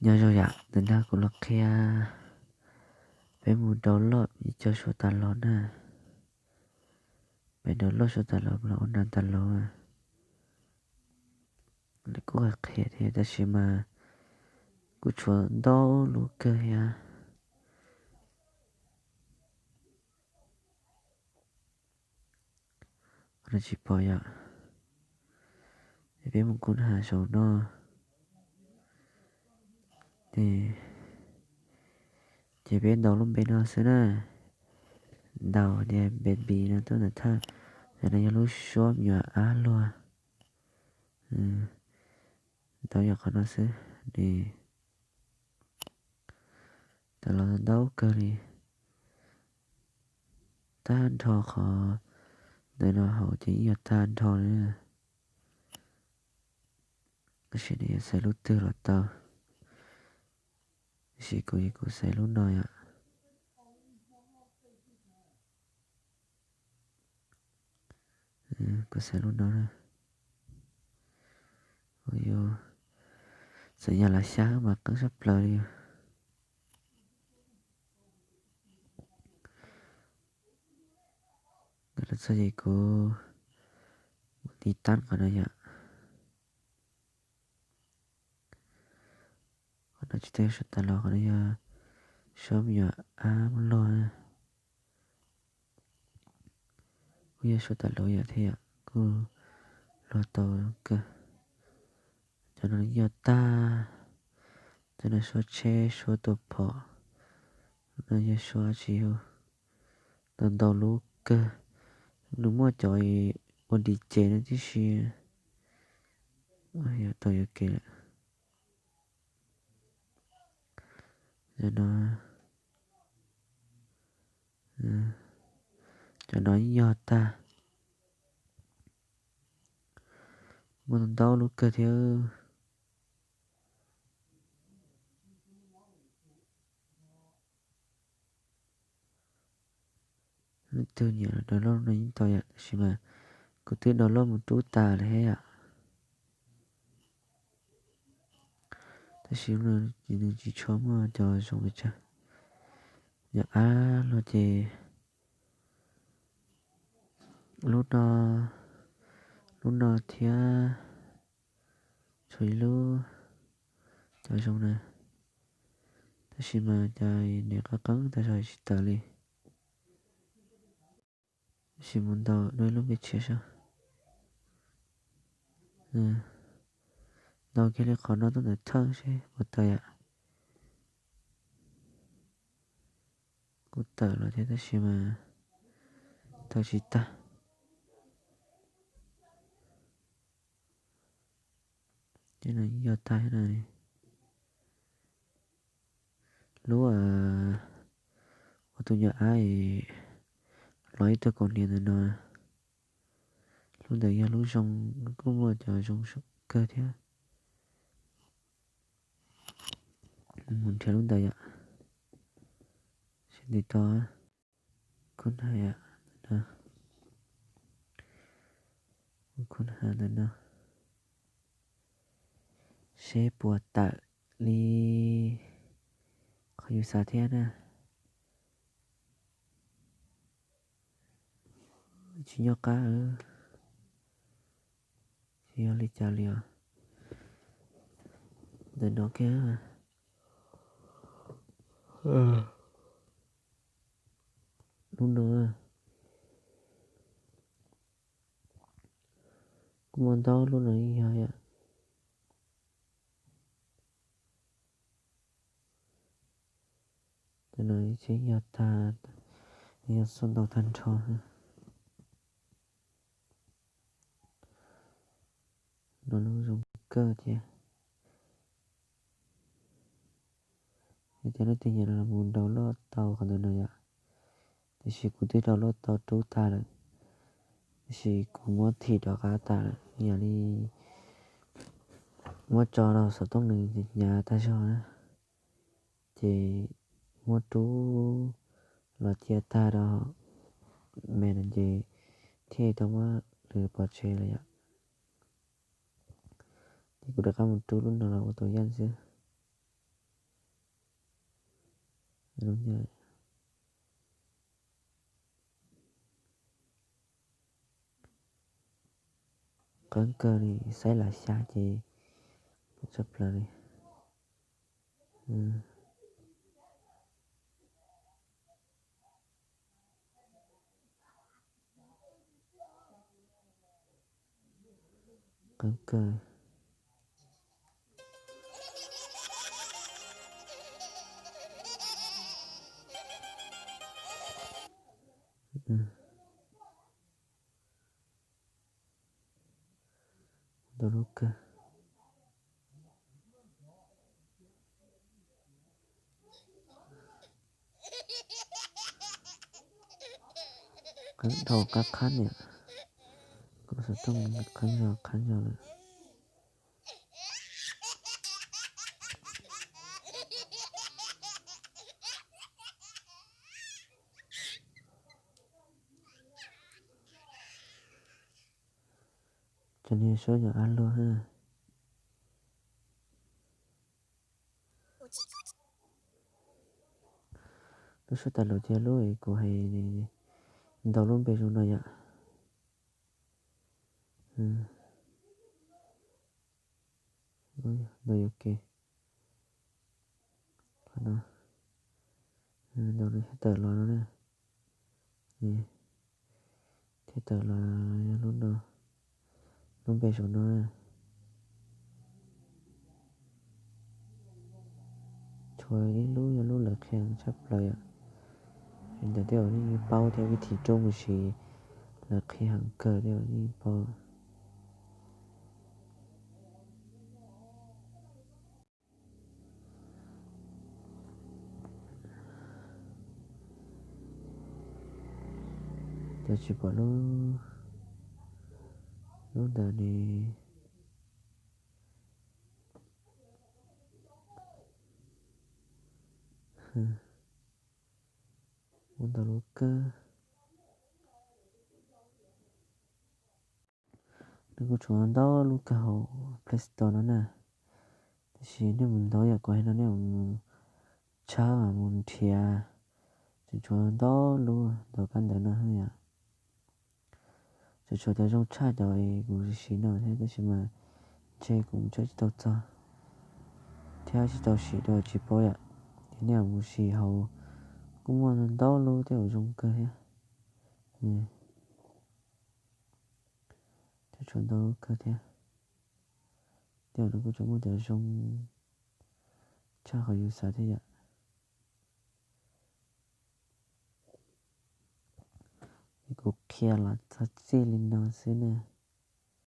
Nyob zoo yom, ntawm no kuv los qhia peb mus download ib co suab tas los na. Peb download suab tas los los ua nas tas los. Lawv kuj qhia thiab tab sis mas kuj tshuav ntau lub kawg thiab. Qhov no tsis pom yom. Peb mus kuv has saum no. Ces peb ntaus lub npe no xwb na. Ntaus tias baby no tuaj ntawm thawj. Yog no yog lub suab me nyuam ab luag. Ntaus yog qhov no xwb. Nws tawm los ntau kawg li. Tag nrho qhov ntawm no hauv ces yeej yog tag nrho li. Tab sis nws yuav xaiv lub twg los tau. Tab sis kuv, kuv xaiv lub no yom. Kuv xaiv lub no na. Ua yus txawm yog los xya mas qeeb sab plaws li. Nkawd los txog ces kuv mus tiv tab qhov no yom. Qhov no tsis tau yog suab tas los, qhov no yog suab me nyuam ab luag. Kuj yog suab tas los yom thiab yom, kuj luag tau kawg. Cov no yog tag, cov no suab tsheb suab tua phom, no yog suab tsis yog tau ntau lub kawg. Nws muaj cov ua di ces no tib si, yog tau yuav kev lawm. Cov no, cov no yog tag, muaj ntau lub kawg thiab. Leej twg nyiam download no yeej tau yom, tab sis mas kuv twb download mus rub tas lawm thiab yom. Tab sis nws tsis tshua muaj cov zoo pes tsawg. Yog ab luag ces lub no, lub no thiab tshuav ib lub cov zoo na. Tab sis mas cas nws qeeb qeeb tas zog tsis tawm li. Tab sis mus ntaus dua ib lub npe tshiab saib. Ntaus kiag li qhov no tuaj ntawm thawj seb puas tawm yom. Kuj tawm los thiab tab sis mas tawm tsis tag. Tej no yog tag thiab na. Lub ua tus nyuam ab los ib tug kaus hniav ntawm no. Lub ntawd yog lub zoo, kuj muaj cov zoo kawg thiab. Mus nrhiav lub ntawd yom. Seb nws tau. Kuv hais, kuv hais ntawm no seb puas tawm li qhov yus xav thiab na. Tsis nyob qab, tsis yog li cas li os. Ntawm no kiag, lub no kuj muaj ntau lub no yeej yog yom. Ntawm no yeej yog tag, yog xub ntau tag nrho. No lub zoo kawg thiab. Yog tias leej twg nyiam no los mus download tau qhov ntawm no yom. Tiam sis kuv twb download tau rub tag lawm, tiam sis kuv muab thim rov qab tag lawm, yam li muab tso rau xov tooj nws hnyav tag zog na, ces muab rub los cia tag rau me no ces thiaj tau muab lwv pov tseg lawm yom. Ces kuv rov qab mus rub lub no los ua tus yaj xwb. Lub ncauj qeeb kawg li, saib lam xya ces tshaj plaws li. Qeeb kawg. Ntau lub kawg. Qeeb dhau qab qhab niam, kuv xov tooj qeeb zog qhab zog lawm. Cov niag suab yog ab luag. Lub suab tas lus thiab lub es kuv hais ntau lub npe zoo no yom. Ntau yuav ke. Qhov no ntau no thiaj tawm los no na. Thiaj tawm los yog lub no, lub npe saum no. Tshuav ib lub yog lub lawv qhia tshaj plaws yom. Li ntawd tej zaum nej yeej paub thiab, vib thim roob mus siv lawv qhia heev kawg tej zaum nej yeej paub. Cov tsis pom lub, lub ntawd ne. Muaj ntau lub kawg. Nws kuj tshuav ntau lub kawg hauv Play Store no na. Tab sis nej mus ntawd yom, kuv hais no nej mus tshawb mus nrhiav, tseem tshuav ntau lub ntawm kab ntawv no yom. Tseem tshuav cov zoo tshaj cov kuv siv no thiab, tab sis mas ntshe kuv mus tshawb tsis tau txog thiab tsis tau sim dua tsis paub yom. Ces nej mus sim hauv kuj muaj ntau lub tej zaum zoo kawg thiab. Thiab tshuav ntau lub kawg thiab. Tej zaum nws kuj tseem muaj cov zoo tshaj qhov yus xav thiab yom. Kuv qhia los txog txij li no xwb na.